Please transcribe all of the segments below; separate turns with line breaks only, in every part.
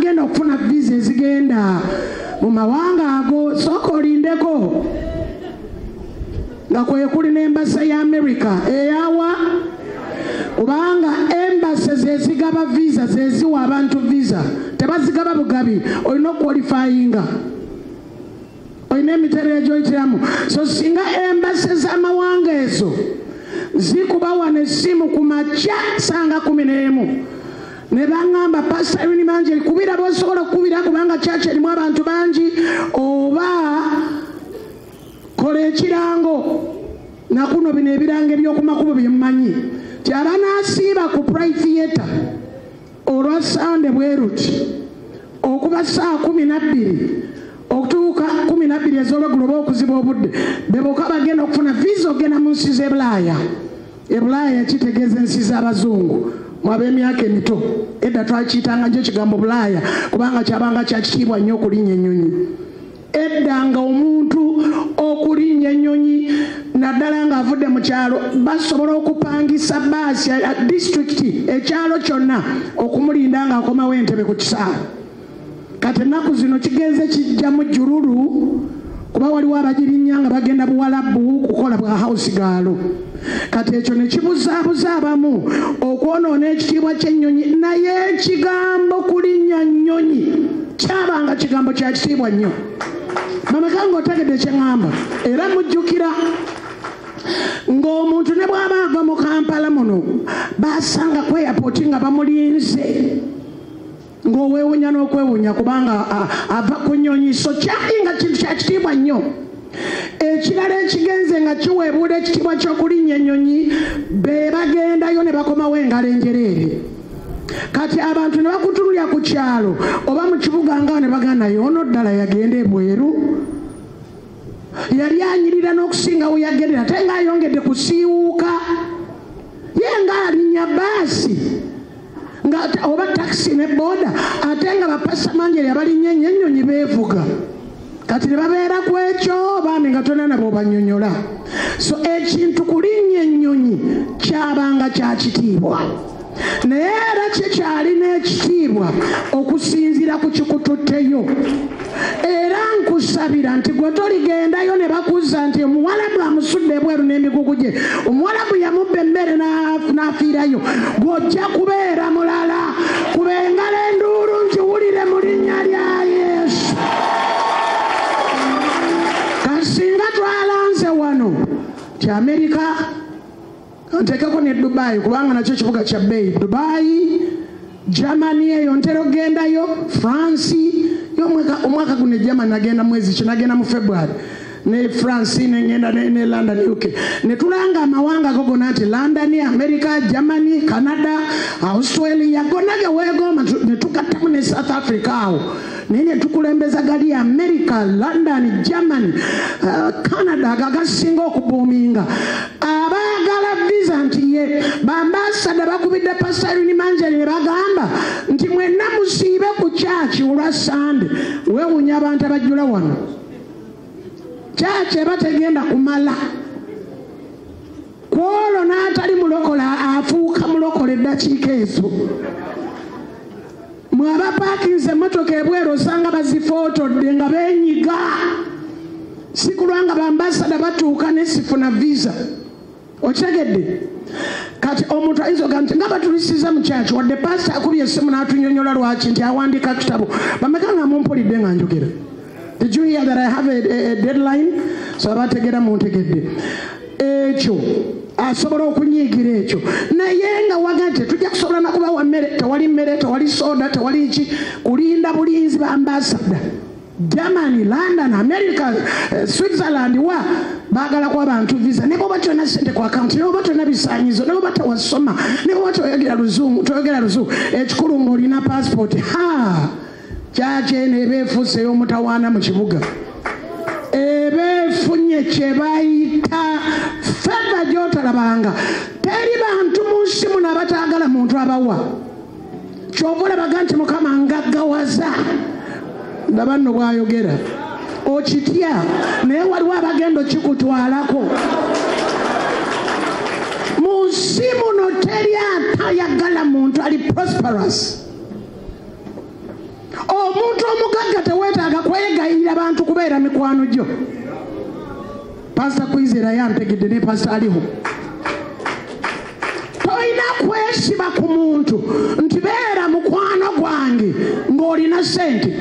abagenda okufuna visa ezigenda mu mawanga ago. Sooka olindeko nga kwe kuli n'embasa ya America eyawa, kubanga embassy zezigaba visa, zeziwa abantu visa, tebazigaba bugabi, olina okuqualifyinga, olina emiterere gy'oyitiramu. So singa embassy z'amawanga ezo zikuba wano essimu ku makya sanga 11 ne baŋŋamba, Pastor Irene Manjeri, kubira b'osobola okukubira kubanga church erimu abantu bangi, oba kola ekirango. Nakuno bino ebirango eby'okumakubo bye mmanyi nti abanaasiiba ku Pride Theatre olwa Sande bwe ruti okuba saa 12 okutuuka 12 ez'olweggulo oba okuziba obudde, be bokka bagenda okufuna visa ogenda mu nsi z'e Bulaaya. E Bulaaya kitegeeza ensi z'abazungu. Mwab'emyaka emito edda twakiyitanga nnyo ekigambo Bulaaya kubanga kyabanga kya kitiibwa nnyo okulinnya ennyonyi. Edda nga omuntu okulinnya ennyonyi naddala ng'avudde mu kyalo basobola okupangisa baasi disitulikiti ekyalo kyonna okumulinda ng'akomawo Entebbe ku kisaawe. Kati ennaku zino kigenze kijjamu jjululu kuba waliwo abagirinnya nga bagenda Buwalabu kukola bwa house girl. Kati ekyo ne kibuzaabuza abamu okwonoona ekitiibwa ky'ennyonyi. Naye ekigambo kulinnya nnyonyi kyabanga kigambo kya kitiibwa nnyo. Bameka ng'otegedde kye ŋŋamba? Era mujjukira ng'omuntu ne bw'aba ava mu Kampala muno basanga ku airport nga bamulinze, ng'oweewunya n'okwewunya kubanga ava ku nnyonyi. So kyali nga kintu kya kitiibwa nnyo. Ekirala ekigenze nga kiweebuula ekitiibwa ky'okulinnya ennyonyi, be bagendayo ne bakomawo engalo enjereere. Kati abantu ne bakutunulya ku kyalo oba mu kibuga nga ne bagamba, naye ono ddala yagenda ebweru, yali anyirira n'okusinga we yagendera, ate ng'ayongedde kusiiwuuka, ye ng'alinnya baasi nga oba takisi ne boda, ate nga bapasa Manjeri abalinnya ennyonyi beevuga. Kati ne babeera ku ekyo bambi nga tonna nabo bannyonnyola. So ekintu kulinnya ennyonyi kyabanga kya kitiibwa, naye era kikyalina ekitiibwa okusinziira ku kikututteyo. Era nkusabira nti gwe toligendayo ne bakuzza nti omuwalabu amusudde ebweru n'emigugu gye, omuwalabu yamubba emmere n'afiirayo, gw'ojja kubeera mulala. Kuba engalo enduulu nkiwulire mu linnya lya Yesu. Kasinga twalanze wano ti Amerika, nteekeko ne Dubai kubanga nakyo kibuga kya bbeeyi. Dubai, Germany eyo ntera okugendayo, France omwaka guno e Germany nagenda mwezi ki, nagenda mu February, ne France nengenda ne London UK. Ne tulanga amawanga ago gonna nti London, America, Germany, Canada, Australia, gonna ge weegomba, ne tugattamu ne South Africa awo, naye ne tukulembeza gali America, London, Germany, Canada agagasinga okubuuminga. Abaagala visa nti ye bambasada bakubidde Pastor Irene Manjeri ne bagamba nti mwenna musiibe ku kyaki olwa Sande. Weewuunya abantu abajjula wano, kyaki eba tegenda kumala. Kwolwo n'atali mulokola afuuka mulokola eddakiika ezo. Mwe abapaakinze emmotoka ebweru osanga bazifootodde nga beenyiga, si kulwa nga bambasada batuuka ne sifuna visa. Okitegedde? Kati omuntu ayinza okugamba nti nga batulisiza mu kyaki, wadde pasita akubye essimu n'atunyonnyola lwaki nti awandiika kitabo. Bameka nga mumpulidde nga njogera? Did you hear that I have a deadline? So abategeera muntegedde. Ekyo asobola okunyiigira ekyo, naye nga waga nti tujja kusobola nakubawa mmere, tewali mmere, tewali soda, tewali ki, kulinda bulinzi ba ambasada. Germany, London, America, Switzerland wa baagala kuwa bantu visa, ne bw'oba tolina ssente ku akawunti, ne bw'oba tolina bisaanyizo, ne bw'oba tewasoma, ne bw'oba toyogera luzungu, toyogera luzungu, ekikulu ng'olina passport. Ha, kyaki eno eba efuuse ey'omutawaana mu kibuga, eba efunye kye bayita favour gy'otalabanga. Teri bantu mu nsi muno abataagala muntu abawa. Ky'ova olabaga nti Mukama ngaggawaza, ndaba nno bw'ayogera okitya, naye waliwo abagenda okikutwalako. Mu nsi muno teri atayagala muntu ali prosperous. Omuntu omugagga teweetaaga kwegayirira bantu kubeera mikwano gyo. Pastor Kwizera yantegedde ne Pastor aliho. Tolina kwesiba ku muntu nti beera mukwano gwange ng'olina ssente.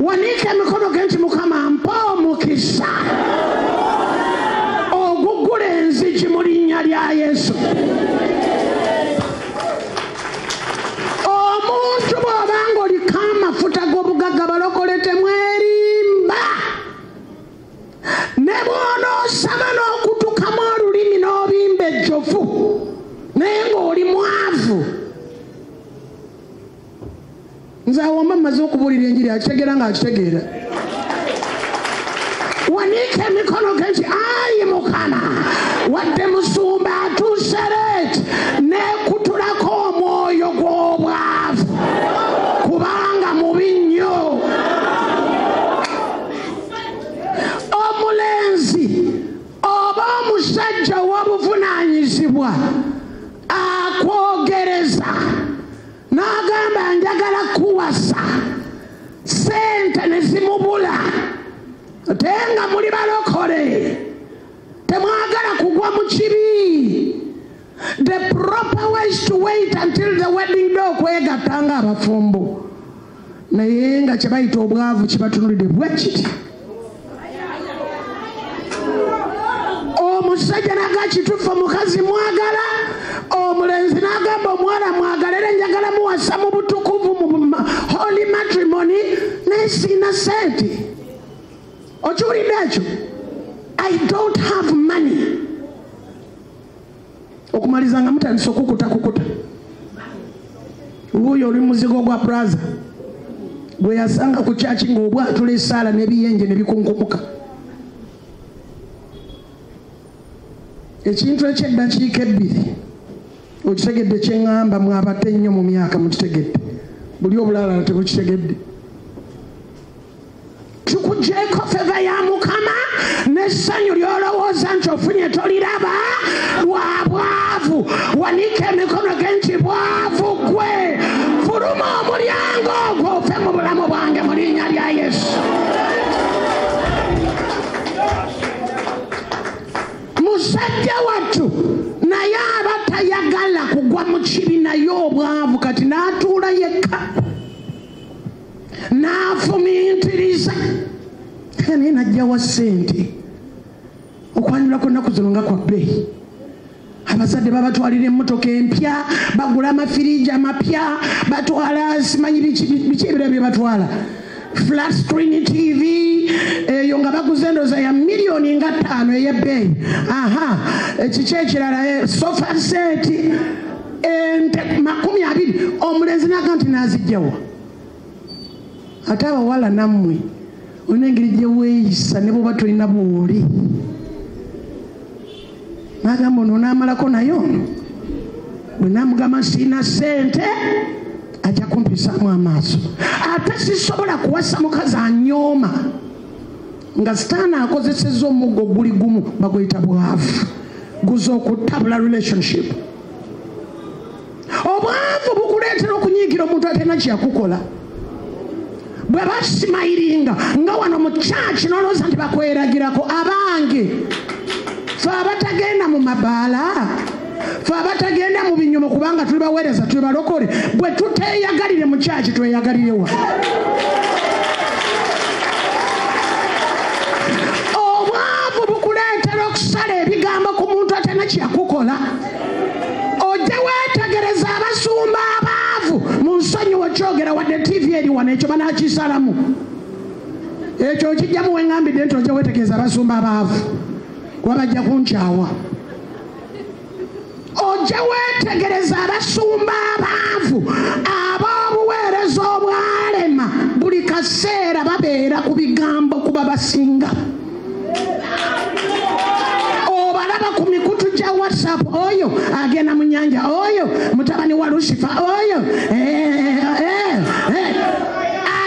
Wanika emikono ge nti Mukama mpa omukisa oguggula enzigi mu linnya lya Yesu. Omuntu bw'oba ng'oliko amafuta g'obugagga balokole temwerimba. Ne bw'onoosaba n'okutukamu olulimi n'obimba ejjovu naye ng'oli mwavu. Nze awo mba mmaze okubuulira enjiri akitegeera ng'akitegeera. Wanika emikono ge nti ayi Mukama, wadde musumba atuuse leeti neekutulako omwoyo gw'obwavu kubanga mubi nnyo. Omulenzi oba omusajja ow'obuvunaanyizibwa akwogereza n'agamba njagala kuwasa, ssente ne zimubula, ate nga muli balokole temwagala kugwa mu kibi. The proper way is to wait until the wedding day okwegatta ng'abafumbo, naye nga kye bayita obwavu kibatunulidde bwe kiti. Omusajja n'agamba kituufu omukazi mwagala, omulenzi n'agamba omuwala mwagala, era njagala muwasa mu butukuvu mu holy matrimony, naye sirina ssente. Okiwulidde ekyo? I don't have money. Okumaliza nga mutandise okukuta kukuta. Wuuyo oli muzigo gwa braza gwe yasanga ku kyaki ng'obwatula essaala n'ebiyenje ne bikunkumuka. Ekintu eky'eddakiika ebbiri okitegedde kye ŋŋamba, mwabadde nnyo mu myaka mukitegedde, buli obulala tebukitegedde. Kikuggyeeko feva ya Mukama n'essanyu ly'olowooza nti ofunye toliraba lwa bwavu. Wanika emikono ge nti bwavu gwe, fuluma omulyango ogwo ofe mu bulamu bwange mu linnya lya Yesu. Musajja wattu naye aba tayagala kugwa mu kibi naye obwavu, kati n'atuula yekka n'afumiitiriza naye n'ajjawa ssente. Okwanjulako ennaku zino nga kwa bbeeyi. Abazadde babatwalira emmotoka empya, bagula amafiriji amapya, batwala simanyi biki ebirala bye batwala, flat screen TV eyo nga baguze endowooza ya miliyoni nga 5 ey'ebbeeyi. Aha, ekiki ekirala, sofa set ente 20. Omulenzi n'agamba nti n'azijjawa. Ate abawala nammwe olina engeri gye weeyisa ne bw'oba tolina bw'oli. N'agamba ono n'amalako naye ono bwe namugamba sirina ssente ajja kumpisaamu amaaso, ate sisobola kuwasa mukazi anyooma. Nga sitaani akozesezza omuggo guli gumu baguyita bwavu, guza okutabula relationship. Obwavu bukuleetera okunyiigira omuntu atalina kye yakukola. Bwe basimayiringa nga wano mu kyaki n'olowooza nti bakweragirako. Abange fe abatagenda mu mabaala, fe abatagenda mu binyumo kubanga tuli baweereza tuli balokole, bwe tuteeyagalire mu kyaki tweyagalirewa? Obwavu bukuleetera okusala ebigambo ku muntu atalina kye yakukola. Ojje weetegereza abasumba abaavu mu nsonyiwo kyogera, wadde TV eri wano ekyo banaakisalamu, ekyo okijjamu weŋŋambidde nti ojje weetegereza abasumba abaavu kuba bajja kunkyawa. Ojje weetegereza abasumba abaavu ab'obuweereza obwalema, buli kaseera babeera ku bigambo kuba basinga. Obalaba ku mikutu gya WhatsApp, oyo agenda mu nnyanja, oyo mutabani wa Lucifer, oyo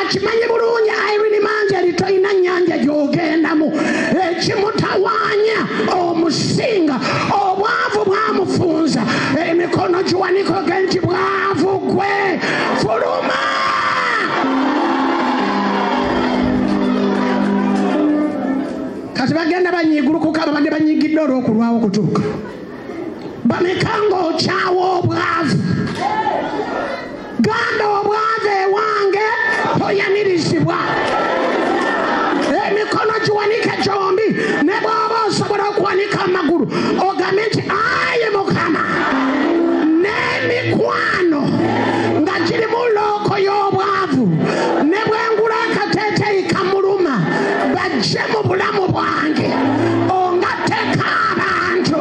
akimanyi bulungi Irene Manjeri tolina nnyanja gy'ogendamu. Ekimutawaanya omusinga obwavu bwamufunza. Emikono giwanikoge nti bwavu gwe, fuluma. bameka ababadde banyigidde olw'okulwawo okutuuka? Bameka ng'okyawa obwavu? Gamba obwavu ewange toyanirizibwa. Emikono giwanike gyombi, ne bw'oba osobola okuwanika amagulu ogambe nti ayi Mukama, n'emikwano nga girimu looko y'obwavu, ne bwengula akateeteeyi kamuluma, bajje mu bulamu bwange, ongatteko abantu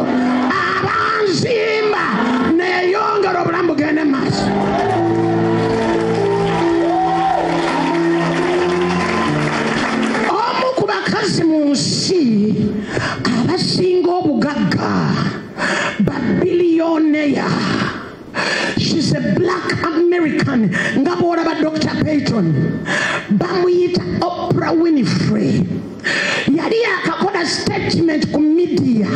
abanzimba, neeyongera obulamu bugende mu maaso. Omu ku bakazi mu nsi abasinga obugagga, babiliyoneya, she's a black American, nga bw'olaba Dr. Payton, bamuyita Oprah Winfrey. Yali akakola statement ku media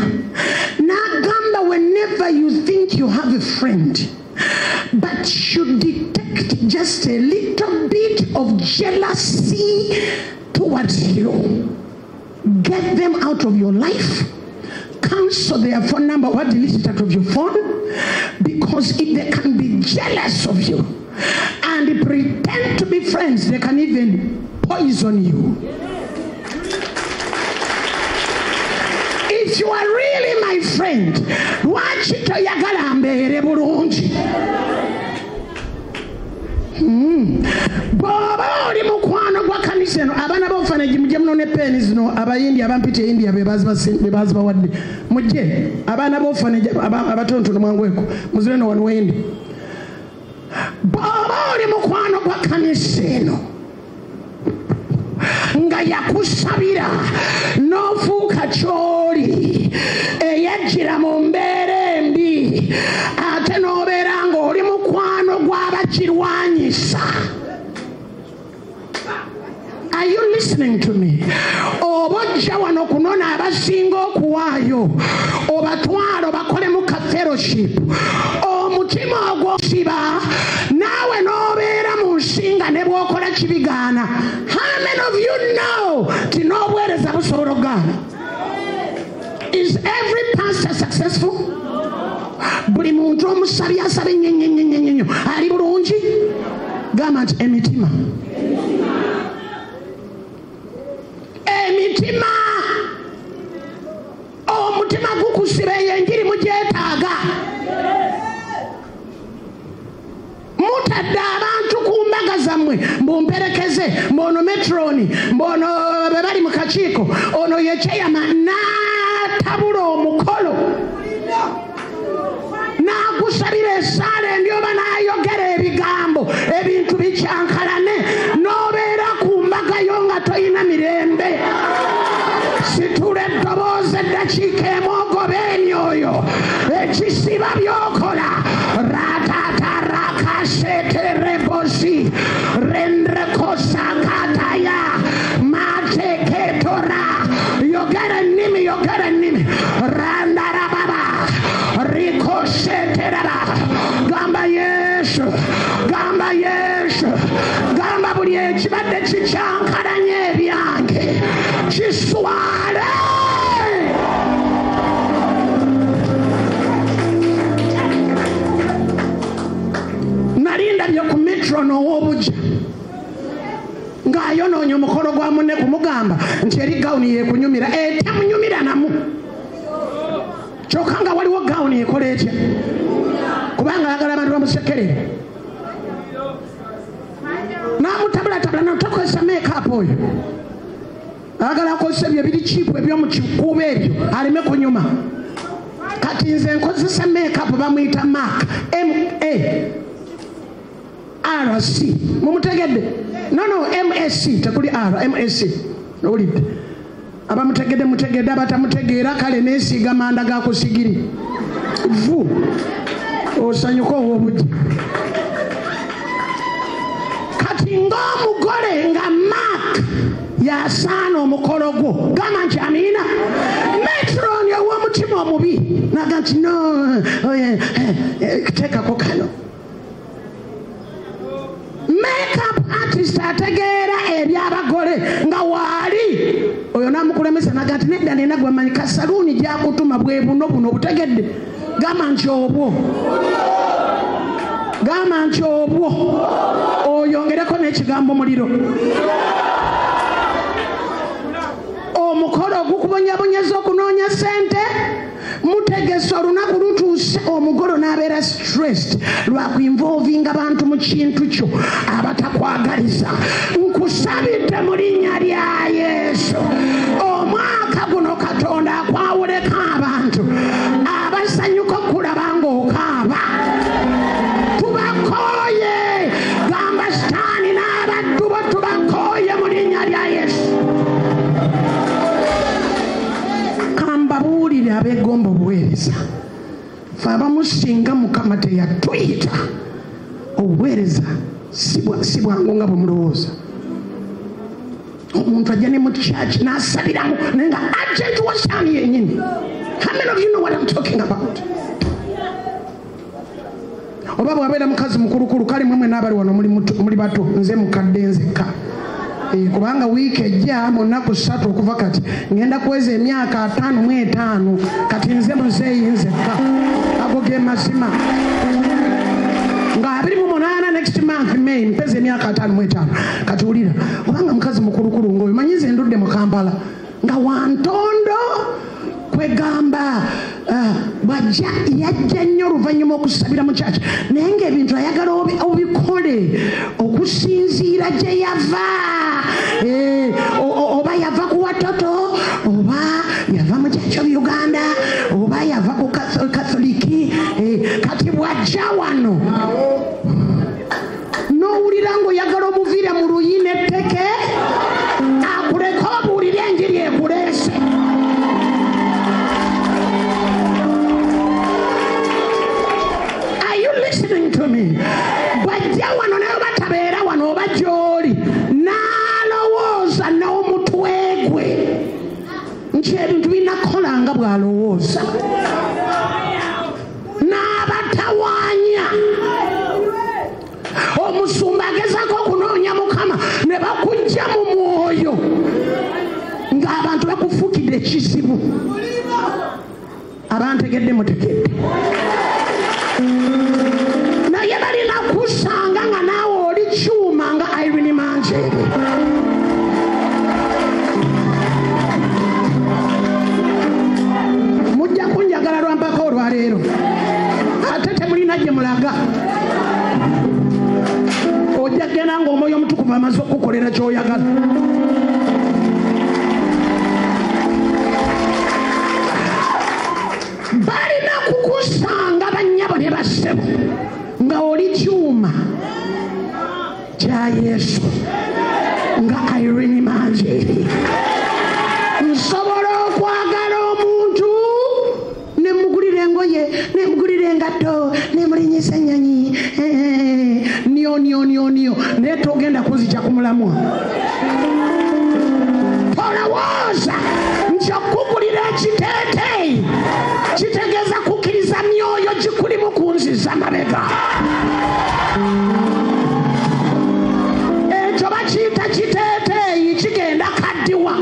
n'agamba, whenever you think you have a friend but you detect just a little bit of jealousy towards you, get them out of your life, cancel their phone number or delete it out of your phone, because if they can be jealous of you and pretend to be friends, they can even poison you. If you are really my friend, lwaki toyagala mbeere bulungi? Bw'oba oli mukwano gwa kanisa eno, abaana b'obufaananyi mujje muno ne peeni zino, abayindi abampita India be bazibawadde. Mujje abaana b'obufaananyi abatonotono mwangweko, muzire no wano w'India. Bw'oba oli mukwano gwa kanisa eno nga yakusabira n'ofuuka ky'oli, eyajjira mu mbeera embi, ate n'obeera ng'oli mukwano gw'abakirwanyisa. Are you listening to me? Oba ojja wano kunona abasinga okuwaayo, obatwala obakolemu ka fellowship, omutima ogwosiba naawe n'obeera mu nsi nga ne bw'okola kibigaana. How many of you know nti n'obuweereza busobola okugaana? Is every pastor successful? Buli muntu omusabi asaba ennyo ennyo ennyo ennyo nnyo ali bulungi? Gamba nti emitima, emitima, omutima gukusiba, eyo enjiri mugyetaaga. Mutadde abantu ku mbaga zammwe, mbumperekeze, mbono metroni, mbono be bali mu kakiiko, ono ye chairman, n'atabula omukolo, n'agusabira essaala embi oba n'ayogera ebigambo, ebintu bikyankalane, n'obeera ku mbaga yo nga toyina mirembe. Situla eddoboozi eddakiika emu ogobe emyoyo ekisiba by'okola. Ratatarakasheterebosi rendrekosakataya mateketora. Yogera ennimi, yogera ennimi. Randarababa rikosheteraba. Gamba Yesu, gamba Yesu, gamba buli ekibadde kikyankalanya ebyange kiswale. Nali ndabye ku metron ow'obujja ng'ayonoonya omukolo gwa munne kumugamba nti eri gawuni yeekunyumira, etamunyumira namu, kyokka nga waliwo gawuni ekola etya, kubanga ayagala abantu bamusekerere. N'amutabulatabula notakozesa makeup oyo, ayagala akozesa ebyo ebiri kiipu eby'omu kikuubo ebyo aleme kunyuma. Kati nze nkozesa makeup bamuyita Mark, M-A R-C, mumutegedde? No, no, M-A-C, tekuli R, M-A-C. Owulidde? Abamutegedde mutegedde, abatamutegeera kale neesiiga manda ga kusigiri vu, osanyuka ow'obujja. Kati ng'omugole nga Mark yasaana omukolo gwo, gamba nti amiina. Metron ow'omutima omubi naga nti no, teekako kano. Makeup artist ategeera eby'abagole nga waali Oyo n'amukulemesa n'agamba nti nedda nina gwe mmanyi, kasaluuni gy'akutuma bwe buno buno obutegedde. Gamba nti obwo, gamba nti obwo, oyongereko n'ekigambo muliro. Omukolo ogukubonyabonyeza okunoonya ssente, mutegese olunaku lutuuse, omugolo n'abeera stressed lwakuinvolvinga bantu mu kintu kyo abatakwagaliza. Nkusabidde mu linnya lya Yesu, omwaka guno Katonda akwawuleko abantu abasanyuka okulaba ng'okaaba. Tubakooye, gamba Sitaani n'abaddu bo, tubakooye mu linnya lya Yesu. Kambabuulire abeegomba obuweereza, fe abamu singa Mukama teyatuyita, obuweereza si bwangu nga bwe mulowooza. Omuntu ajja ne mu church n'asabiramu naye nga agent wa Sitaani yennyini. How many of you know what I'm talking about? Oba bw'abeera mukazi mukulukulu, kale mwe mwenna abali wano muli bato, nze mukadde nzekka. Kubanga wiiki ejja mu nnaku 3 okuva kati ngenda kuweza emyaka 55, kati nze muzeeyi nzekka. Ago ge mazima. Nga 28 next month May mpeza emyaka 55. Kati wulira, obanga mukazi mukulukulu ng'oyo, manyi nze ndudde mu Kampala nga wantondo, kwegamba bw'ajja yajja nnyo oluvannyuma okusabira mu church, naye ng'ebintu ayagala obikole okusinziira gye yava. Oba yava ku watoto, oba yava mu Church of Uganda, oba yava ku Katholiki. Kati bw'ajja wano n'owulira ng'oyagala omuviire mu luyi n'etteke, akuleke obuulire enjiri ekuleese. Are you listening to me? Bw'ajja wano naye oba tabeera wano oba gy'oli, n'alowooza n'omutwe gwe nti ebintu birina kukola nga bw'alowooza, n'abatawaanya. Omusumba agezaako okunoonya Mukama ne bakujja mu mwoyo ng'abantu bakufuukidde ekizibu. Abantegedde mutegedde, naye balina kusanga nga naawe oli kyuma nga Irene Manjere. Mujja kunjagala lwampaka olwaleero, ate temulina gye mulaga. Ojja kugenda ng'omwoyo omutukuvu amaze okukukolera ky'oyagala. Balina kukusanga bannyabo ne bassebo nga oli kyuma kya Yesu nga Irene Manjere. Nsobola okwagala omuntu ne mugulira engoye, ne mugulira engatto, ne mulinnyisa ennyonyi, niyo niyo niyo niyo, naye togenda kunzija ku mulamwa. Tolowooza nti okugulira ekiteeteeyi kitegeeza kukkiriza myoyo gikulimu kunziza mabega. Ekyo bakiyita kiteeteeyi, kigenda kaddiwa.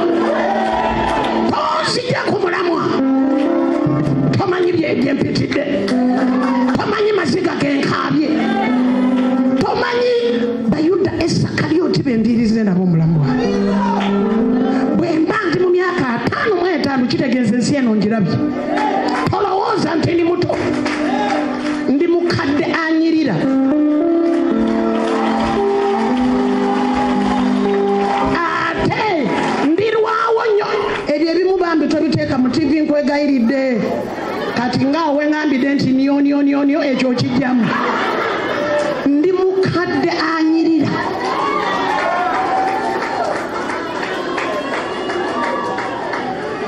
Tonzija ku mulamwa, tomanyi byempitidde, tomanyi maziga genkaabye, tomanyi Bayuda Esakaryoti bendiirize nabo omulamu wange. Bwe mba ndi mu myaka 55 kitegeeza ensi eno ngirabye. Tolowooza nti ndi muto, ndi mukadde anyirira. Ate ndirwawo nnyo. Ebyo ebimu bambi tobiteeka mu TV, nkwegayiridde. Kati nga weŋŋambidde nti niyo niyo niyo niyo, ekyo okijjamu. Ndi mukadde anyirira.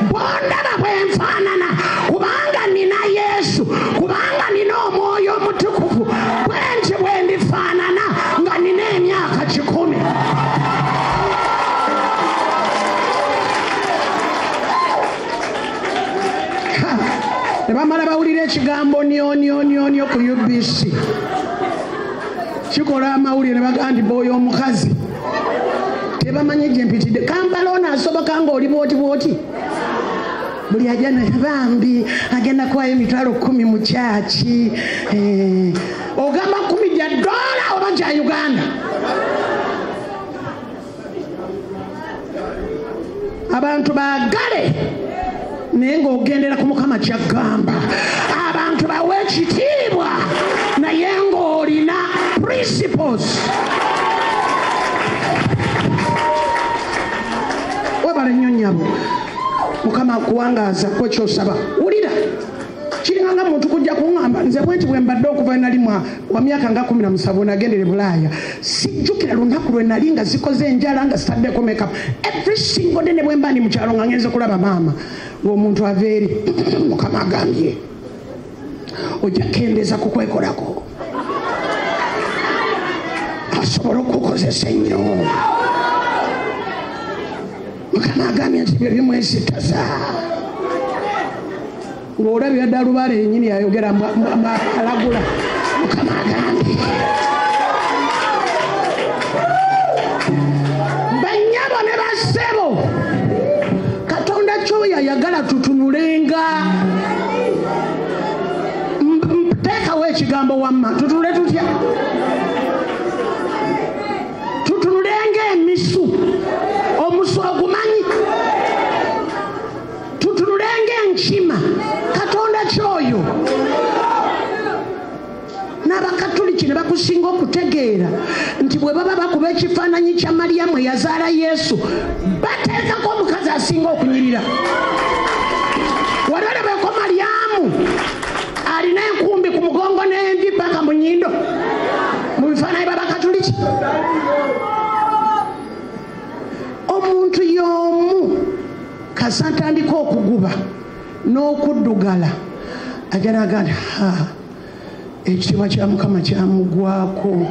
Bw'ondaba bwe nfaanana, kubanga nina Yesu, kubanga nina Omwoyo Omutukuvu, bwe nti bwe ndifaanana nga nina emyaka 100. Ne bamala bawulira ekigambo niyo niyo niyo niyo ku UBC, kikola amawulire ne bagamba nti bw'oyo omukazi Tebamanyi gye mpitidde. Kampala ono asoboka ng'oli bwoti bwoti. Buli ajja bambi agenda kuwayo 10,000 mu kyaki. Ogamba 10 gya dola oba gya Uganda? Abantu baagale naye ng'ogendera ku Mukama ky'agamba. Abantu bawe ekitiibwa naye ng'olina principles. Webale nnyo nnyabo. Mukama akuwangaaza kwekyosaba. Wulira kiringa nga muntu kujja kuŋŋamba nze bwe nti bwe mbadde okuva nali wa myaka nga 17 nagendere Bulaaya. Sijjukira lunaku lwe nali nga zikoze enjala nga sitaddeko makeup. Every single day ne bwe mba ndi mu kyalo nga ngenze kulaba maama ng'omuntu ava eri. Mukama agambye ojja kukendeeza ku kwekolako asobole okukozesa ennyo. Mukama agambye nti bye bimwesitaza. Ng'olabira ddala lubaale yennyini yayogera alagula. Mukama agambye bannyabo ne bassebo, Katonda ky'oyo ayagala tutunulenga. Teekawo ekigambo wamma, tutunule tutya? Tutunulenga emisu, omusu ogumanyi. Tutunulenga enkima. Katonda ky'oyo. N'abakatuliki ne bakusinga okutegeera nti bwe baba bakuba ekifaananyi kya Mariyamu eyazaala Yesu, bateekako omukazi asinga okunyirira. Wali olabeko Mariyamu alina enkumbi ku mugongo n'envi paka mu nnyindo mu bifaananyi b'Abakatuliki? Omuntu y'omu kasa ntandika okuguba n'okuddugala ajja n'agamba nti ekitiibwa kya Mukama kyamugwako.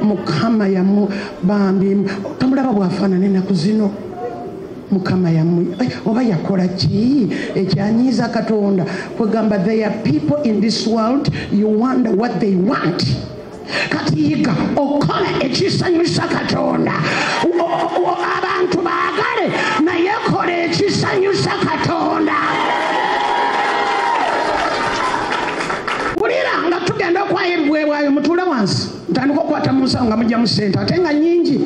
Mukama yamu bambi tomulaba bw'afaanana ennaku zino. Mukama yamu oba yakola ki ekyanyiiza Katonda? Kwegamba there are people in this world you wonder what they want. Kati yiga okola ekisanyusa Katonda. Abantu baagale naye kola ekisanyusa Katonda. Wulira nga tugenda okwayo ebiweebwayo, mutuule wansi ntandika okukwata mu nsawo nga mugyamu ssente ate nga nnyingi.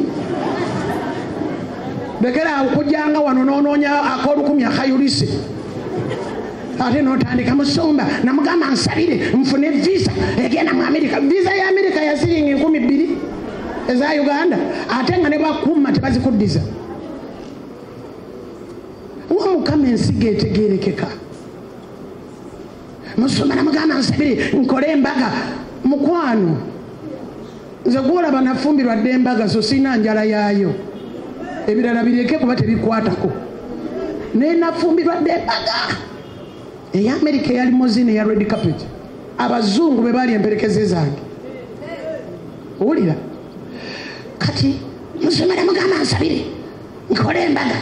Lekera awo kujjanga wano n'onoonya ak'olukumi akayulise ate n'otandika musumba namugamba nsabire nfune visa egenda mu Amerika. Visa ya Amerika ya siringi 2,000 eza Uganda ate nga ne bakumma tebazikuddiza. Wa Mukama ensigo etegeerekeka. Musumba namugamba nsabire nkole embaga. Mukwano nze gw'olaba nafumbirwa dda embaga so sirina njala yaayo. Ebirala bireke kuba tebikwatako. Naye nafumbirwa dda embaga eya Amerika eya limousine eya red carpet. Abazungu be baali emperekeze zange. Owulira? Kati musumba namugamba nsabire nkole embaga.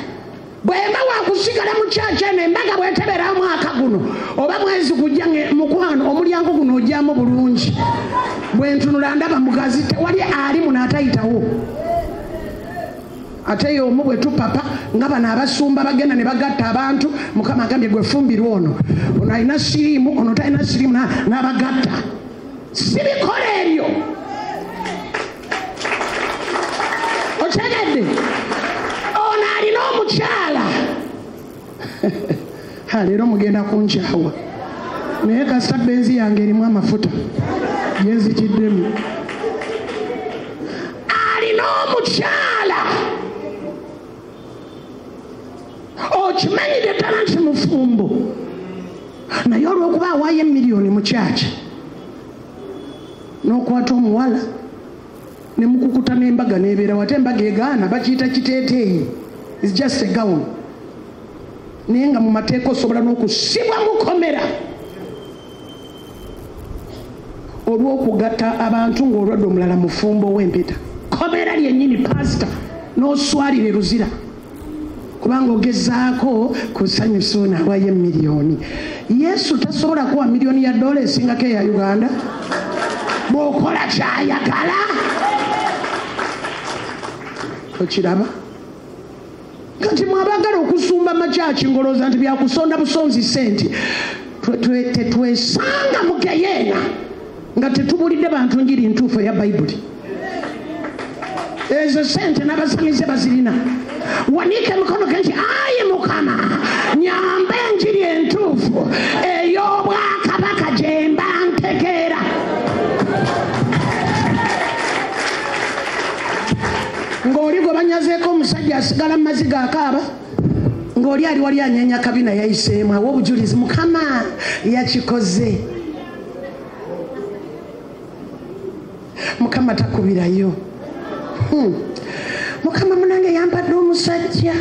Bwemba wakusigala mu kyaki eno embaga bwetebera mwaka guno oba mwezi gujja mukwano omulyango guno ojjamu bulungi. Bwe ntunula ndaba mugazi tewali ali muno atayitawo. Ate y'omu bwe tupapa nga bano abasumba bagenda ne bagatta abantu. Mukama agambye gwe fumbirwa ono, ono alina siriimu, ono talina siriimu, n'abagatta. Sibikola ebyo. Otegedde? Ono alina omukyala. Leero mugenda kunkyawa naye kasita benzi yange erimu amafuta gyenzikiddemu. Alina omukyala. Okimanyidde ddala nti mufumbo naye olw'okuba awaayo emiliyoni mu kyaki n'okwata omuwala ne mukukuta n'embaga n'ebeerawo. Ate embaga egaana bakiyita kiteeteeyi, is just a gown. Naye nga mu mateeka osobola n'okusibwa mukomera olw'okugatta abantu ng'olwadde omulala mufumbo w'empeta. Komera lyennyini pasita n'oswalira eruzira kubanga ogezaako kusanyusa ono awayo emiliyoni. Yesu tasobola kuwa miliyoni ya dola esingako eya Uganda bw'okola ky'ayagala. Okiraba? Kati mwabagala okusumba makyaki ngolooza nti byakusonda busonzi sente, tetwesanga mu geyeena nga tetubulidde bantu njiri ntuufu eya Bayibuli. Ezo sente n'abasamize bazirina. Wanika emikono gengi, ayi Mukama, nyamba enjiri entuufu ey'obwakabaka gye mba ntegeera. Ng'oli gwe banyazeeko omusajja asigala mu maziga akaaba, ng'oli ali wali anyeenya kabina yayiseemu, awa obujulizi Mukama yakikoze. Mukama takubirayo. Mukama munange yampadde omusajja.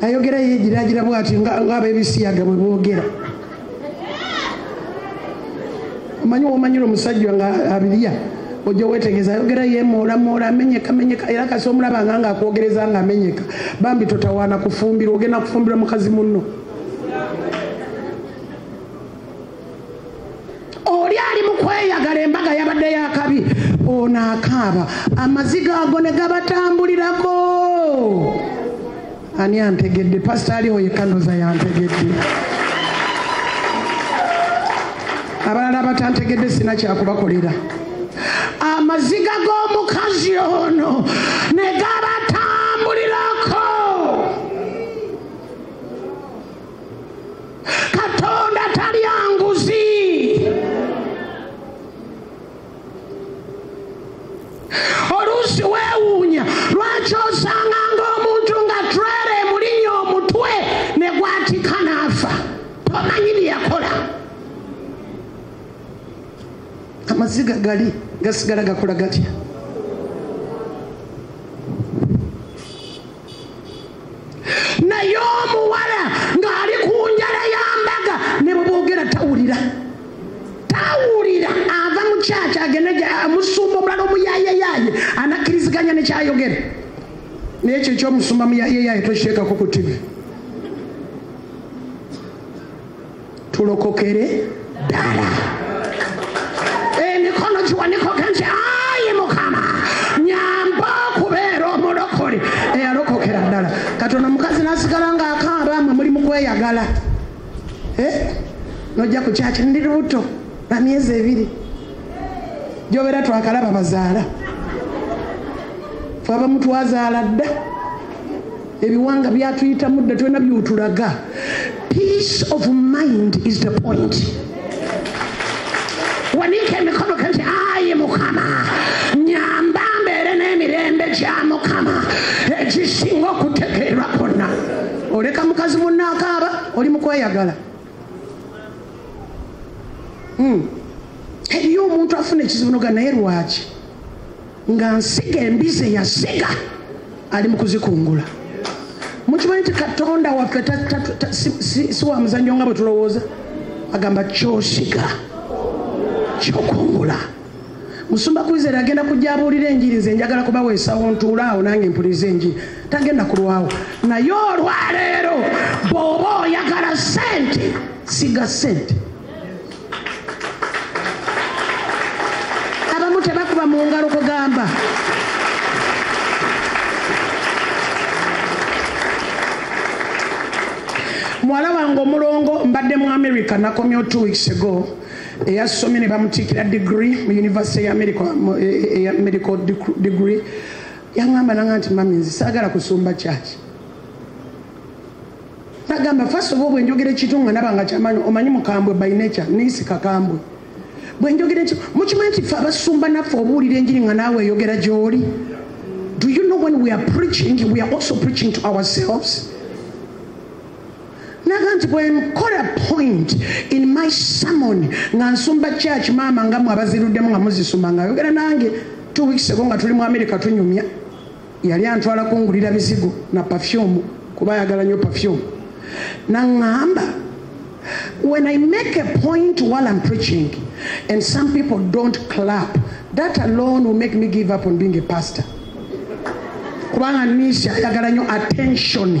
Ayogera yeegiraagira bw'ati ng'ab'ebisiyaga bwe boogera. Omanyi w'omanyira omusajja nga abirya, ojja weetegereza ayogera yeemoolamoola, amenyeka menyeka, era kasi omulaba nga akwogereza nga amenyeka. Bambi totawaana kufumbirwa, ogenda kufumbirwa mukazi munno. Oli ali mu kweyagala embaga yabadde yakabi, ono akaaba amaziga ago ne gabatambulirako. Ani antegedde? Pasita aliwo yekka ndowooza yantegedde. Abalala abatantegedde sina kyakubakolera. Amaziga g'omukazi ono ne gabatambulirako. Katonda talya nguzi. Oluusi weewuunya lwaki osanga ng'omuntu nga trailer emulinnya omutwe ne gwatika n'afa, tomanyi bye yakola. Amaziga gali gasigala gakola gatya? Naye omuwala ng'ali ku njala y'ambaga ne bwe boogera tawulira. Tawulira, ava mu kyaki agende amusumba omulala omuyaayeyaye anakkiriziganya ne kyayogera. Naye ekyo ekyomusumba muyaayeyaye tokiteekako ku TV. Tulokokere ddala. Emikono giwanikoke nti ayi Mukama nyamba okubeera omulokole eyalokokera ddala. Katonda omukazi n'asigala ng'akaaba, mmwe muli mu kweyagala. Nojja ku kyaki ndi lubuto lwa myezi 2 gy'obeera twakalaba bazaala. Ffe abamu twazaala dda, ebiwanga byatuyitamu dda, tulina by'otulaga. Peace of mind is the point. Wanika emikono nti ayi Mukama nyamba mbeere n'emirembe gya Mukama egisinga okutegeerwa kwonna. Oleka mukazi munno akaaba, oli mu kweyagala. Eriyo omuntu afuna ekizibu noga naye lwaki nga nsiga embizi eyasiga ali mu kuzikungula. Mukimanyi nti Katonda waffe si wa muzannyo nga bwe tulowooza. Agamba ky'osiga ky'okungula. Musumba Kwizera agenda kujja abuulira enjiri, nze njagala kubaweesawo ntuule awo nange mpulirize enjiri. Tagenda kulwawo. Naye olwaleero bw'oba oyagala ssente, siga ssente. Abamu tebakuba mu ngalo kugamba. Muwala wange omulongo mbadde mu America nakomyewo 2 weeks ago. Eyasomye ne bamutikkira degree mu university ya America, eya medical degree. Yaŋŋamba nanga nti mami nze saagala kusumba kyaki. Nagamba first of all bwe njogera ekintu nga ndaba nga kyamaanyi, omanyi mukambwe by nature, niisi kakambwe. Bwe njogera ekintu, mukimanyi nti ffe abasumba naffe obuulira enjiri nga naawe eyogera gy'oli. Do you know when we are preaching, we are also preaching to ourselves? Naga nti bwe nkola point in my sermon nga nsumba church maama nga mwe abaziruddemu nga muzisumba nga ayogera nange 2 weeks ago nga tuli mu America tunyumya. Yali antwala kungulira bizigo na perfume kuba ayagala nnyo perfume. Naŋŋamba when I make a point while I'm preaching and some people don't clap, that alone will make me give up on being a pastor. Kubanga niisi ayagala nnyo attention.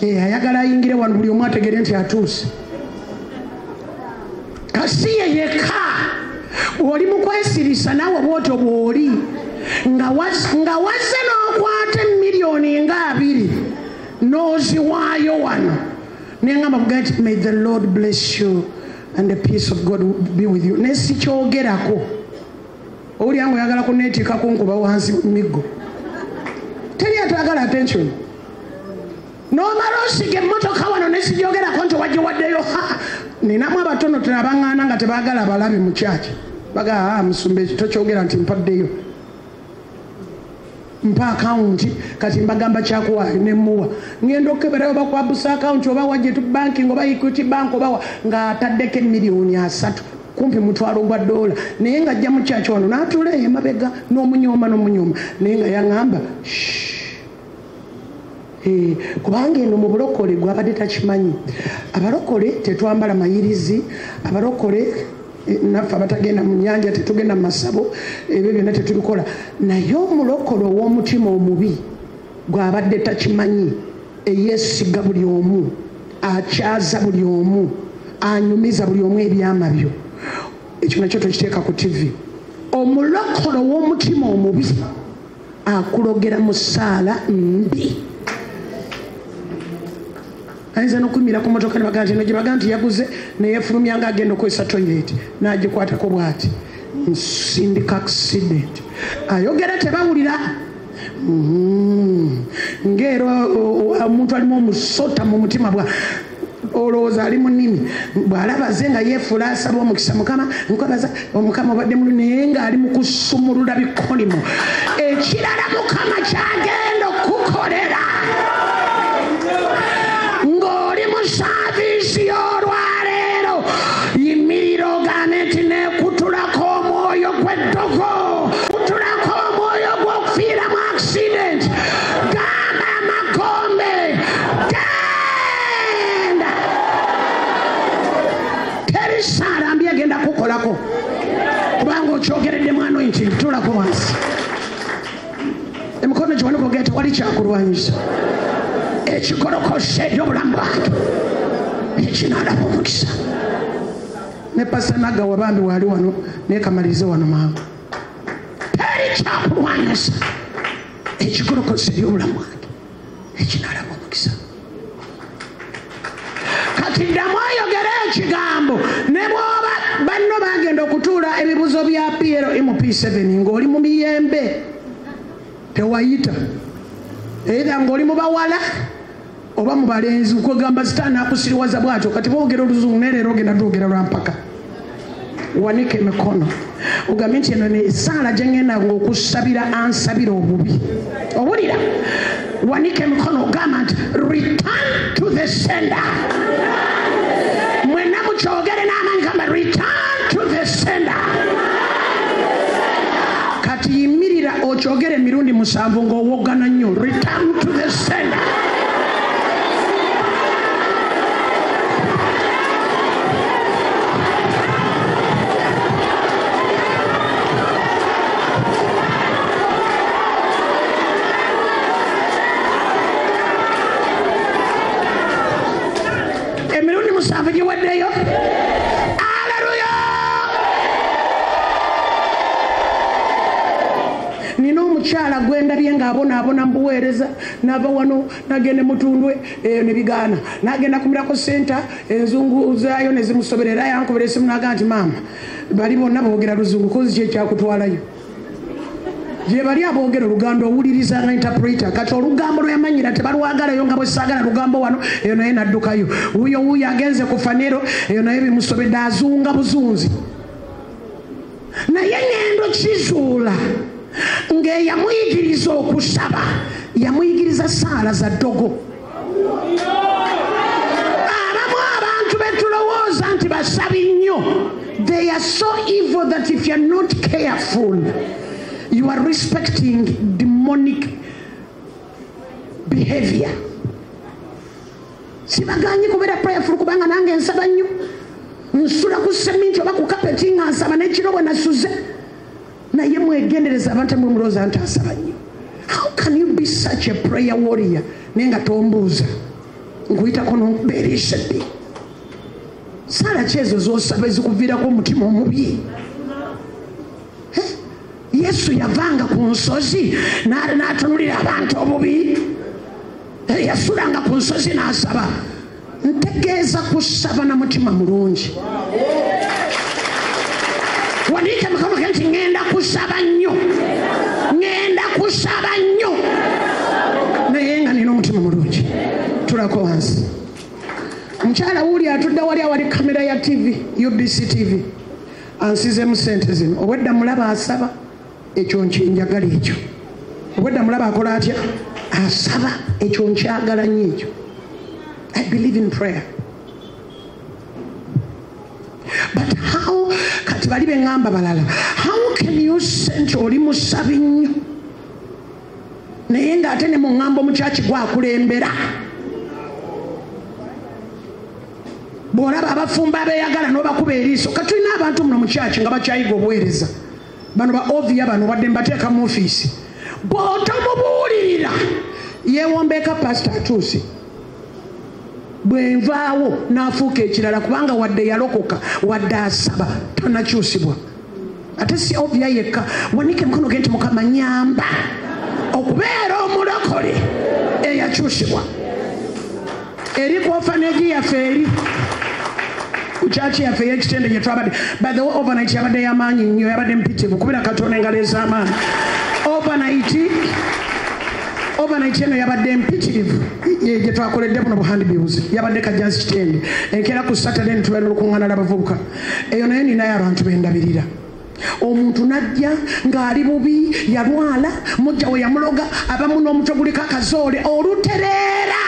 Ayagala ayingire wano buli omu ategere nti atuuse. Kasi ye yekka oli mu kwesirisa naawe bw'otyo bw'oli. Nga wazze n'okwata emiliyoni nga 2 n'oziwaayo wano. Nengamba nti may the Lord bless you and the peace of God be with you. Ne sikyogerako. Owulira ng'oyagala kunneetiikako nkuba wansi miggo. Teri atagala attention. N'omala osiga emmotoka wano ne sigyogerako nti wagiwaddeyo. Ninamu abatono abaŋŋaana nga tebaagala balabe mu kyaki. Bagamba musumba ekyo tokyogera nti mpaddeyo. Mpa akawunti kati mbagamba kyakuwaayo ne mmuwa. Ngenda okukeberayo oba kwa Busa akawunti oba wa Jet Banking oba Equity Bank oba ng'ataddeko emiliyoni 3 kumpi $1,000. Naye ng'ajja mu kyaki wano n'atuula eyo emabega n'omunyooma naye nga yaŋŋamba kubanga eno mu bulokole gwabadde takimanyi. Abalokole tetwambala mayirizi, abalokole naffe abatagenda mu nnyanja tetugenda mu masabo, ebyo byonna tetubikola. Naye omulokole ow'omutima omubi gwabadde takimanyi, eyeesiga buli omu, akyaza buli omu, anyumiza buli omu ebyama byo. Ekyo nakyo tokiteeka ku TV. Omulokole ow'omutima omubi akulogera mu ssaala mbi. Ayinza n'okuyimirira ku mmotoka ne bagamba nti eno gye bagamba nti yaguze neyefulumya ng'agenda okukozesa toyireti n'agikwatako bw'ati. Nsindika accident. Ayogera tebawulira. Ng'era omuntu alimu omusota mu mutima bwa olowooza ali mu nnimi bw'alaba ze nga yeefuula asaba omukisa Mukama nkwebaza Omukama obadde mulu naye ng'ali mu kusumulula bikolimo. Ekirala Mukama ky'agenda okukukolera ng'oli mu saaviisi y'olwaleero, yimirira ogambe nti neekutulako omwoyo gw'eddogo, kutulako omwoyo gw'okufiira mu accident. Gamba amagombe genda. Teri ssaala mbi egenda kukolako kubanga okyogeredde mu anointing. Tuulako wansi, emikono giwanike ogende tewali kyakulwanyisa ekikolokosa eri obulamu bwange ekinaalaba omukisa. Ne Pastor Nagawa bambi waali wano naye kamalirize wano mangu. Teri kyakulwanyisa ekikolokosa eri obulamu bwange ekinaalaba omukisa. Kati ddamu oyogere ekigambo ne bw'oba banno bagenda okutuula ebibuzo bya PLMP7 ng'oli mu miyembe tewayita, era ng'oli mu bawala oba mu balenzi kwegamba sitaani akusiriwaza bw'atyo. Kati boogera oluzungu naye leero ogenda twogera lwa mpaka. Wanika emikono ogambe nti eno essaala gye ŋŋenda ng'okusabira ansabira obubi. Owulira? Wanika emikono ogamba nti return to the sender. Mwenna mukyogere n'amaanyi gamba return to the sender. Kati yimirira okyogere emirundi 7 ng'owoggana nnyo. Return to the sender. Emirundi 7 giwaddeyo. Aleluya! Nina omukyala gwendabye ng'abonaabona mu buweereza, n'ava wano n'agenda Mutundwe eyo ne bigaana, n'agenda ku Miracle Center enzungu zaayo ne zimusobera. Era yankubira essimu n'agamba nti maama bali bonna boogera luzungu kozi ki ekyakutwalayo? Gye bali aboogera oluganda owuliriza nga interpreter. Kati olugambo lwe yamanyira tebalwagalayo nga bwe saagala lugambo wano, eyo naye n'addukayo. Wuuyo wuuyo agenze ku Fanero, eyo naye bimusobedde azunga buzunzi. Naye ŋŋendo kizuula ng'eyamuyigiriza okusaba yamuyigiriza ssaala za ddogo. Abamu abantu be tulowooza nti basabi nnyo, they are so evil that if you are not careful you are respecting demonic behavior. Sibaganyi kubeera prayerful kubanga nange nsaba nnyo, nsula ku seminti oba ku kapeti nga nsaba n'ekiro bwe nasuze. Naye mwegendereza abantu mwe mulowooza nti asaba nnyo. How can you be such a prayer warrior naye nga tombuuza nkuyitako n'okubeerisa ddi? Ssaala ki ezo z'osaba ezikuviirako omutima omubi? Yesu Yesu yavanga ku nsozi n'atunulira abantu obubi. Yasulanga ku nsozi n'asaba. Ntegeeza kusaba na mutima mulungi. Wandiika emikono ge nti ŋŋenda kusaba nnyo, ŋŋenda kusaba nnyo, naye nga nina omutima mulungi. Tulako wansi. Omukyala wuuli atudde wali awali kamera ya TV, UBC TV, ansizeemu sente zino. Obwedda mulaba asaba, ekyo nkinjagala ekyo. Obwedda mulaba akola atya? Asaba, ekyo nkyagala nnyo ekyo. I believe in prayer. But how, kati bali beŋŋamba balala, how can you say nti oli musabi nnyo naye ng'ate ne mu ŋŋambo mukyaki gwakulembera? Bw'olaba abafumbo abeeyagala n'obakuba eriiso. Katulina abantu muno mu kyaki nga bakyayiga obuweereza. Bano ba ovia bano wadde mbateeka mu ofiisi. Bw'otomubuulirira yeewombeeka pasita atuuse. Bwe nvaawo n'afuuka ekirala kubanga wadde yalokoka wadde asaba tannakyusibwa. Ate si ovia yekka. Wanike emikono ge nti Mukama nnyamba okubeera omulokole eyakyusibwa. Eri ku orphanage yaffe eri ku kyaki yaffe ey'ekitende gye twabadde. By the way, overnight yabadde y'amaanyi nnyo, yabadde mpitirivu. Kubira Katonda engalo ez'amaanyi. Overnight eno yabadde mpitirivu gye twakoledde buno bu handbills. Yabadde Kajjansi Kitende. Enkeera ku Saturday ne tubeera n'olukuŋŋaana lw'abavubuka. Eyo nayo ninayo abantu bendabirira. Omuntu n'ajja ng'ali bubi, yalwala, mujja we yamuloga, abamu n'omutwe guliko akazoole olutereera.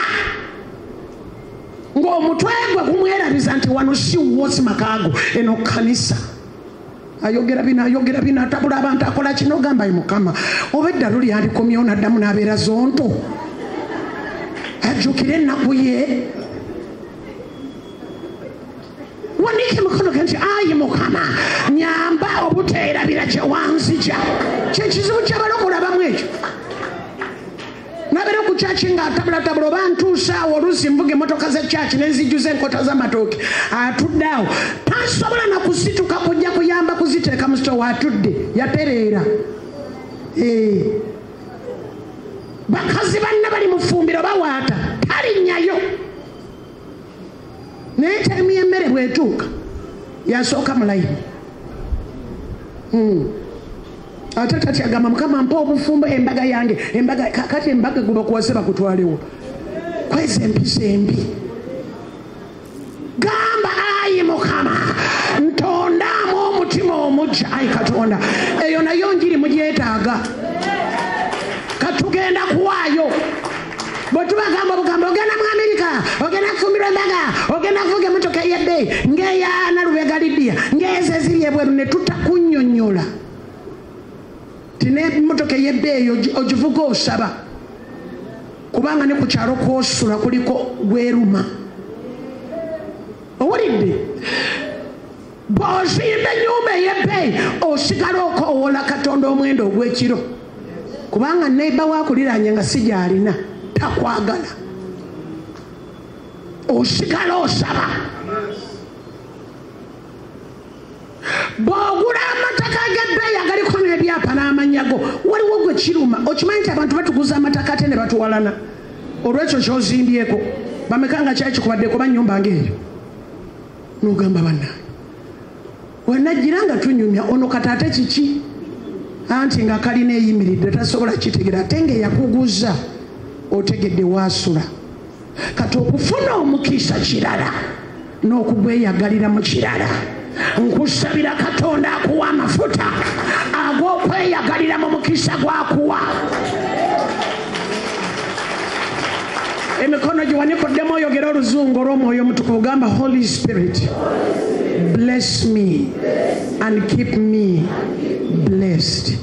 Ng'omutwe gwe gumwerabiza nti wano si wuwo, si makaago, eno kkanisa. Ayogera bino, ayogera bino, atabula abantu, akola kino, ogamba ye Mukama. Oba eddalu lyalikomyewo n'addamu n'abeera zonto. Ajjukire ennaku ye. Wandiika emikono ge nti ayi Mukama nnyamba obuteerabira kye wanzija. Kye kizibu ky'abalokole abamu ekyo. Nabeera ku kyaki ng'atabulatabula oba ntuuse awo oluusi nvuga emmotoka za kyaki ne nzijjuza enkota z'amatooke. Atudde awo tasobola na kusituka kujja kuyamba kuziteeka mu sitoowa, atudde yatereera. Bakazi banne bali mu ffumbiro bawaata, talinnyayo. Naye taimu y'emmere bw'etuuka yasooka mu layini. Ate tati agamba Mukama mpa obufumbo embaga yange, embaga kakati embaga gwe bakuwase bakutwalewo. Kweza empisa embi. Gamba ayi Mukama ntondaamu omutima omuggya. Ayi Katonda, eyo nayo njiri mugyetaaga. Katugenda kuwaayo. Bwe tubagamba obugambo ogenda mu Amerika, ogenda kufumbirwa embaga, ogenda kuvuga emmotoka ey'ebbeeyi ng'eya Nalubega Lydia, ng'ezo eziri ebweru ne tutakunnyonnyola. N'emmotoka ey'ebbeeyi ogivuga osaba kubanga ne ku kyalo kw'osula kuliko gweruma. Owulidde? Bw'ozimba ennyumba ey'ebbeeyi osigala okoowola Katonda omwendo ogw'ekiro kubanga neighbor waakuliraanye nga si gy'alina takwagala. Osigala osaba. Bw'ogula amataka ag'ebbeeyi agaliko n'ebyapa n'amannya go, waliwo gwe kiruma. Okimanyi nti abantu batuguza amataka ate ne batuwalana olw'ekyo ky'ozimbyeko. Bameka nga kyakikubaddeko bannyumba ng'eyo. N'ogamba bannange, wenajjira nga tunyumya ono kati ate kiki? Anti nga kalina eyimiridde tasobola kitegeera, ate ng'eyakuguza otegedde waasula. Kati okufuna omukisa kirala n'okugweyagalira mu kirala. Nkusabira Katonda akuwa amafuta ag'okweyagalira mu mukisa gw'akuwa. Emikono giwanikoddemu oyogere oluzungu olw'omwoyo omutukuvu. Gamba Holy Spirit, bless me and keep me blessed.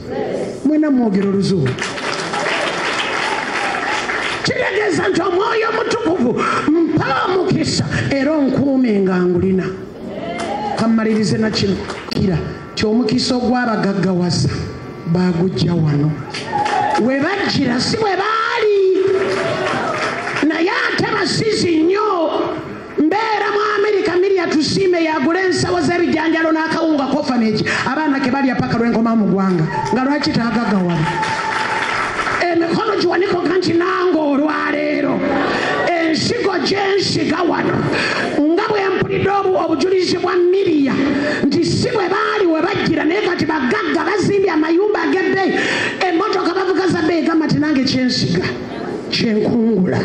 Mwena mwogera oluzungu. Kitegeeza nti omwoyo omutukuvu mpa omukisa era onkuume nga ngulina. Kammalirize na kino kira ti omukisa ogw'abagaggawaza baagujja wano. We bajjira si bwe baali, naye ate basizi nnyo. Mbeera mu Amerika mirya. Tusiime yagula ensawo z'ebijanjalo n'akawunga orphanage abaana ke balya paka lw'enkoma mu ggwanga nga lwaki taagaggawala. Emikono giwanikoga nti nange olwaleero ensigo gyensiga wano nga bwe mpulidde obujulizi bwa Miriya nti si bwe baali we bajjira naye kati bagagga bazimbye amayumba ag'ebbeeyi, emmotoka bavuga za bbeeyi, gamba nti nange kyensiga kyenkungula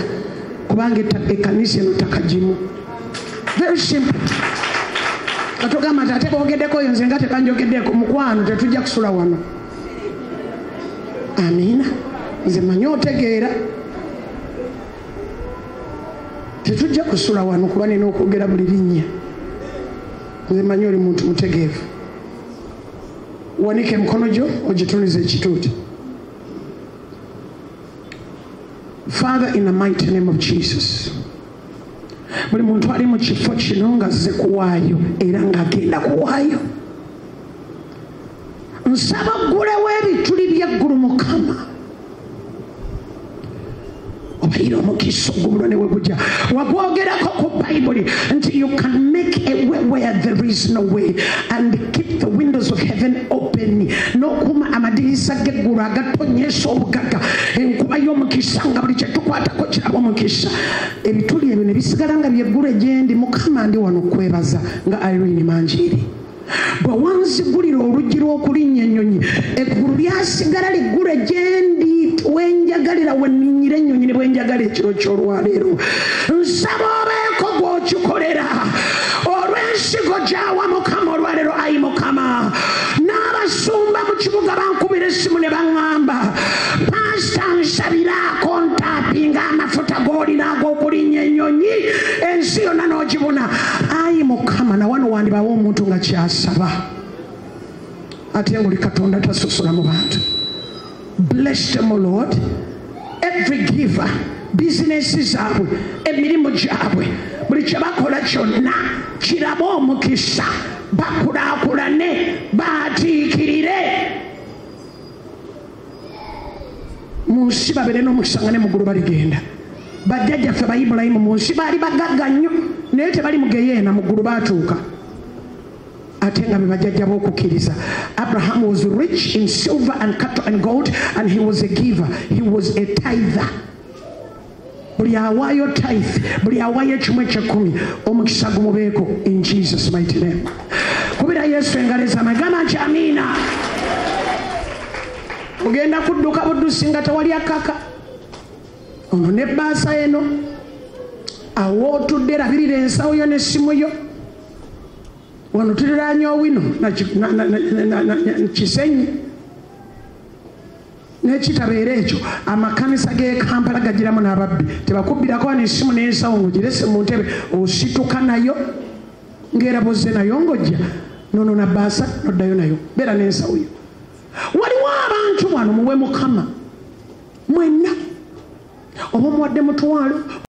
kubanga ekkanisa eno ttaka gimu. Very simple. Katugamba nti ate boogeddeko oyo nze nga tebanjogeddeko, mukwano tetujja kusula wano. Amiina. Nze manyi otegeera. Tetujja kusula wano kuba nina okwogera buli linnya. Nze manyi oli muntu mutegeevu. Wanika emikono gyo ogitunuze ekituuti. Father, in the mighty name of Jesus, buli muntu ali mu kifo kino ng'azze kuwaayo era ng'agenda kuwaayo, nsaba oggulewo ebituli by'eggulu Mukama, obayire omukisa ogubulwa ne we gujja. Wagwogerako ku Bayibuli nti you can make a way where there is no way and keep the windows of heaven open, n'okuuma amadirisa g'eggulu agatonyesa obugagga, enkuba y'omukisa nga buli kye tukwatako kiraba omukisa. Ebituli ebyo ne bisigala nga byeggulu egyendi. Mukama, ndi wano okwebaza nga Irene Manjiri bwe wanzigulira oluggi lw'okulinnya ennyonyi, eggulu lyasigala liggule gyendi wenjagalira wenninyira ennyonyi ne bwenjagala ekiro ky'olwaleero. Nsaba obeeko gw'okikolera olw'ensigo gy'awa Mukama olwaleero. Ayi Mukama, n'abasumba mu kibuga bankubira essimu ne baŋŋamba, Pasita, nsabiraako ntaapinga amafuta g'olina ag'okulinnya ennyonyi ensi yonna n'ogibuna. Ayi Mukama, na wano wandibawo omuntu nga kyasaba ate ng'oli Katonda tasosola mu bantu. Bless them, O Lord. Every giver, bizinesi zaabwe, emirimu gyabwe, buli kye bakola kyonna kirabe omukisa, bakulaakulane, baatiikirire mu nsi, babeere n'omukisa nga ne mu ggulu baligenda. Bajjajjaffe ba Ibulayimu mu nsi baali bagagga nnyo naye tebali mu geyeena, mu ggulu baatuuka ate nga be bajjajja b'okukkiriza. Abraham was rich in silver and cattle and gold, and he was a giver, he was a tither. Buli awaayo tithe, buli awaayo ekimu eky'ekkumi, omukisa gumubeeko in Jesus' mighty name. Kubira Yesu engalo ez'amaanyi, gamba nti amiina. Ogenda kudduka buddusi nga tewali akaka. Ono n'ebbaasa eno awo otudde, labirira ensawo yo n'essimu yo. Wano tuliraanye Owino Kisenyi n'ekitabeera ekyo. Amakanisa g'e Kampala gagiramu n'ababbi, tebakubbirako wano essimu n'ensawo ng'ogirese mu ntebe, osituka nayo ng'era bozze nayo ng'ojja nono na bbaasa n'oddayo nayo, beera n'ensawo yo. Waliwo abantu wano muwe Mukama mwenna, oba omuwadde mutwalo.